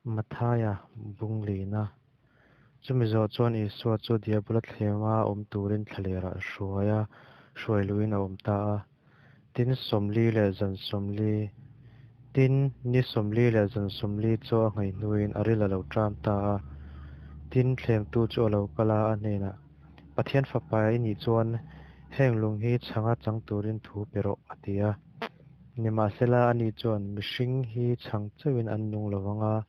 Matthaia bung lina. Chumi zawh chuan Isua chu Diabola thlema awm turin thlalerah hruai a, hruai luhin a awm ta a. Tin, 40 leh zan 40, tin, ni 40 leh zan 40 chaw a nghei hnuin a ril a lo ṭam ta a. Tin, thlemtu chu a lo kal a, a hnenah, Pathian Fapa i nih chuan heng lung hi chhanga chang turin thu pe rawh, a ti a. Nimahsela, ani chuan, Mihring hi chhang chauhin an nung lo vang a,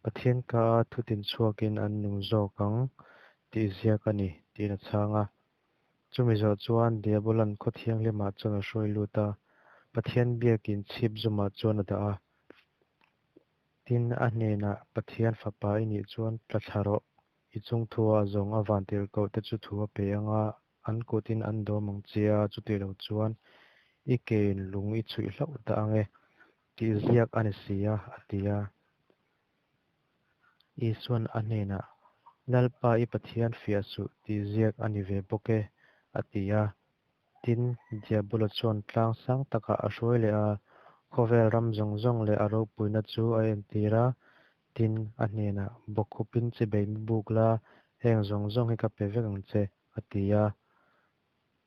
Pathian ka-a thutin chhuakin an nung zawk ang, tih ziak a ni, tiin a chhang a. Chumi zawh chuan Diabola'n khaw thianghlimah chuan a hruai lut a, Pathian biakin chhip zumah chuan a dah a. Tin, a hnenah, Pathian Fapa i nih chuan tla thla rawh, i chungthua a zawng a vantirhkohte chu thu a pe ang a, an kutin an dawm ang che a, chuti lo chuan i kein lung i chhuih hlauh dah ang e, tih ziak a ni si a, a ti a. Isua'n a hnenah, Lalpa i Pathian fiah suh tih ziak a ni ve bawk e, a ti a. Tin, Diabola chuan tlang sang takah a hruai leh a, khawvel ram zawng zawng leh a ropuina chu a entir a. Tin, a hnenah, Bawkkhupin chibei mi buk la, heng zawng zawng hi ka pe vek ang che, a ti a.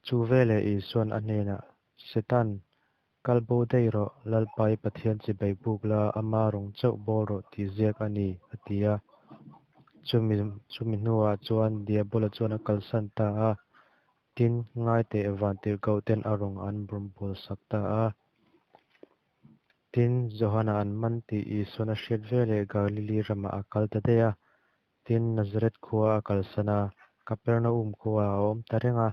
Chu veleh Isua'n a hnenah, Setan, Kal bo daih rawh, Lalpa i Pathian chibai buk la, ama rawng chauh bawl rawh tih ziak a ni, a ti a. Chumi chumi hnuah chuan Diabola chuan a kalsan ta a, tin, ngaiteh vantirhkohten a rawng an rawn bawlsak ta a. Tin, Johana an man tih Isuan a hriat veleh Galili ramah a kal ta daih a, Tin, Nazareth khua a kalsan a, Kapernaum khuaah a awm ta reng a,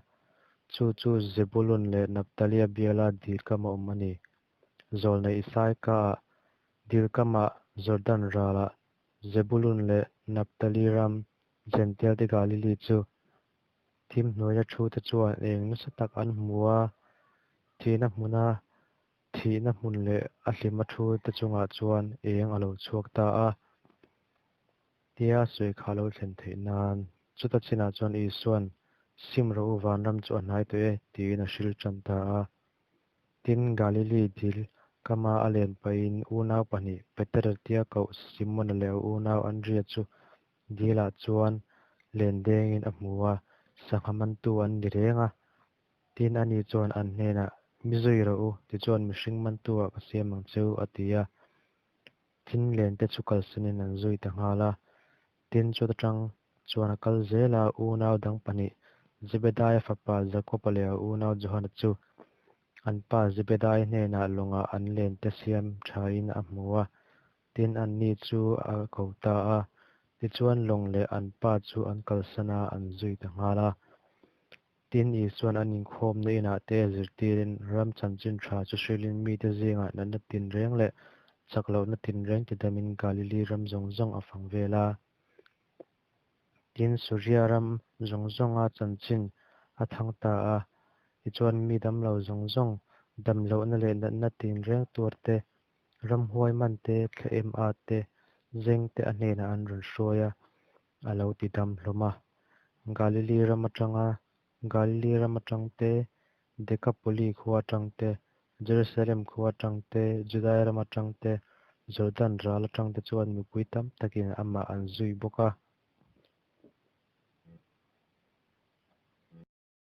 chu chu Zebulun leh Naptalia biala dil kama awm a ni. Zawlnei Isaika-ah, dil kamah Jordan ralah Zebulun leh Naptali ram, Jentialte Galili chu thim hnuaia thute chuan eng nasa tak an hmu a, thihna hmuna thihna hmun leh a hlima thute chungah chuan eng a lo chhuak ta a. Tia sawi kha a lo thlen theih nan. Chuta chinah chuan Isua'n, Sim rawh u, vanram chu a hnai tawh e, tiin a hril tan ta a. Tin, Galili dil kama a len pahin unau pahnih, Petera tia koh Simona leh a unau Andria chu dilah chuan len dengin a hmu a, sangha mantu an ni reng a. Tin, ani chuan an hnenah, Mi zui rawh u, tichuan mihring mantu-ah ka siam ang che u, a ti a. Tin lente chu kalsanin an zui ta nghal a. Tin chuta tang chuan a kal zel a, unau dang pahnih, Zebedaia fapa Jakoba leh a unau Johana chu an pa Zebedaia hnenah lawngah an lente siam thain a hmu a. Tin anni chu a ko ta a, tichuan lawng leh an pa chu an kalsan a, an zui ta nghal a. Tin, Isua'n an inkhawmna inah te zirtirin ram chanchin tha chu hrilhin mite zingah natna tinreng leh chak lohna tinreng tidamin Galili ram zawng zawng a fang vel a. Tin, Suria ram zawng zawnga chanchin a thang ta a, tichuan mi damlo zawng zawng, dam lohna leh natna tinreng tuar te, ramhuai man te, thla em at te, zeng te a hnenah an rawn hruai a. a lo ti dam hlawm a. Galili ram atanga Galili ram atang te, Dekapoli khua atang te, Jerusalem khua atang te, Judai ram atang te, Jordan ral atang te chuan mipui tam takin amah an zui bawk a.